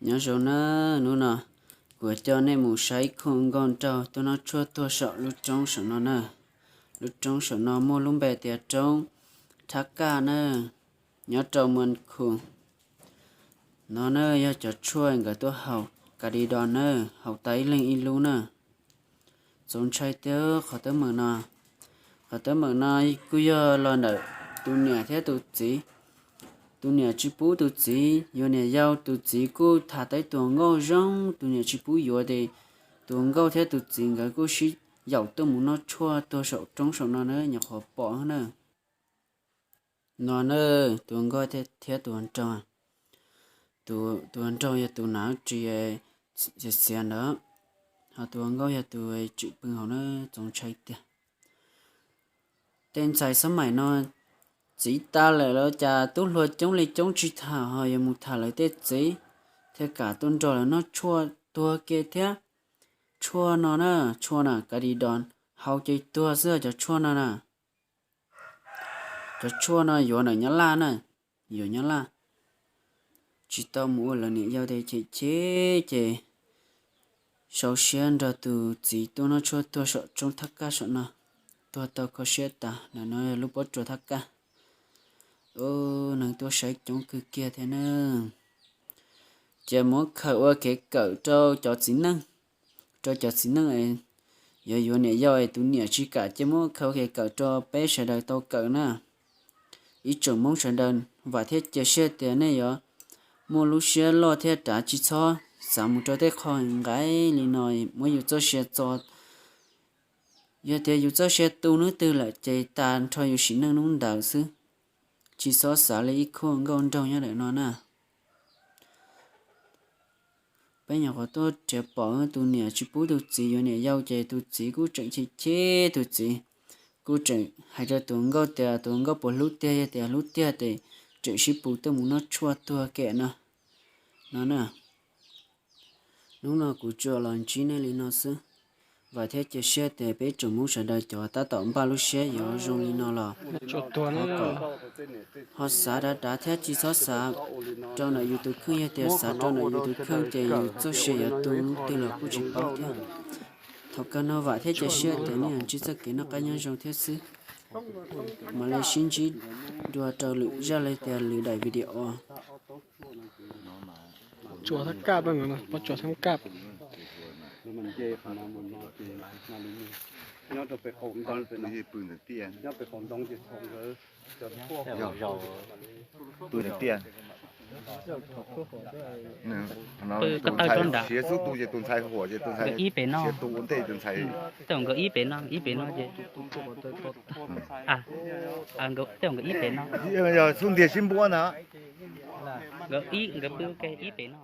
Nyob zoo na, hnub no kuv coj nej mus saib ib khub nkauj nraug tuaj noj tshuaj tuag saum lub roob saum no na. Lub roob saum no muaj lub npe tias roob Thab Kaj na, nyob rau Muas Khu. No na yog cov tshuaj nkawd tuaj haus ka di do na, haus tag ib leeg ib lub na. Txaus ntshai tiag qhov teeb meem no. Qhov teeb meem no kuj yog los ntawm tus niam thiab tus txiv. Tus niam tsis pub tus txiv yuav niam yau, tus txiv kuj tham tau ib tug hluas nkauj zoo, tus niam tsis pub yuav ces tus hluas nkauj thiab tus txiv nkawd kuj sib yaum tuaj mus noj tshuaj tuag saum roob saum no na, nyuam qhuav pom na. No na, tus hluas nkauj thiab tus hluas nraug. Tus hluas nraug yog tus hnav ris xiav xiav ntawd, ho tus hluas nkauj yog tus tswm pw hauv na, txaus ntshai tiag. Tej ntxhais xab maim no txiv tas lawm los cas tub hluas coob li coob tsis tham ho yuav mus tham lawv tej txiv, thiaj kam tuaj nrog lawv noj tshuaj tuag kiag thiab. Tshuaj no na, tshuaj na ka di do, haus ces tuag xwb cov tshuaj no na. Cov tshuaj no yuav ntawm Nyab Laj na, yuav Nyab Laj. Tsis tau mus ua lawv niam yau ces chim chim ces sau siab nrog tus txiv tuaj noj tshuaj tuag saum roob Thab Kaj saum no, tuag tau kho siab tas. Ntawm no yog lub pob tsuas Thab Kaj. Neeg tuaj saib coob kawg kiag thiab na. Ces muab khaws ua kev kawm rau cov txiv neej, rau cov txiv neej yuav yuav niam yau es tus niam tsis kam, ces muab khaws ua kev kawm rau peb sawv daws tau kawm na. Ib tsoom Hmoob sawv daws, vam thiab cia siab tias nej yuav muaj lub siab loj thiab rov tsis txhob xav mus rau tej qho nqaim li no, muab yus txoj sia txo. Yog tias yus txoj sia tu hnub twg lawm ces tas nrho yus sim neej hnub ntawd xwb. Tsis txhob xav li ib khub nkauj nraug nyob ntawm no na. Peb nyuam qhuav tuaj nrhiav pom tus niam tsis pub tus txiv yuav niam yau ces tus txiv kuj tseem chim chim, tus txiv kuj tseem hais rau tus nkauj tias tus nkauj puas hlub tiag, yog tias hlub tiag ces tseem sib pus tuaj mus noj tshuaj tuag kiag no. No na, hnub no kuv tsuas los ntsib nej li no xwb. Vam thiab cia siab tias peb tsoom Hmoob sawv daws cov tab tom npaj lub siab yuav zoo li no los ho xav dav dav thiab tsis txhob xav rau ntawm yus tus kheej, yog tias xav rau ntawm yus tus kheej ces yus txoj sia yuav tu hnub twg los kuj tsis paub thiab. Thaum kawg no vam thiab cia siab tias nej yuav ntsib txoj kev noj qab nyob zoo thiab xwb. Mam li sib ntsib dua rau lwm zaj los tias lwm daim video. Tsuas Thab Kaj, pob tsuas Thab Kaj. Pw tiag. Siav xub tu ces tus ntxhais huam ces tus ntxhais siav tu ua ntej tus ntxhais. Tej nkawd ib pem no, ib pem no ces, tej nkawd ib pem no. Yog xub ntiag sib npuab ntag. Nkawd ib, nkawd pw ua ke ib pem no.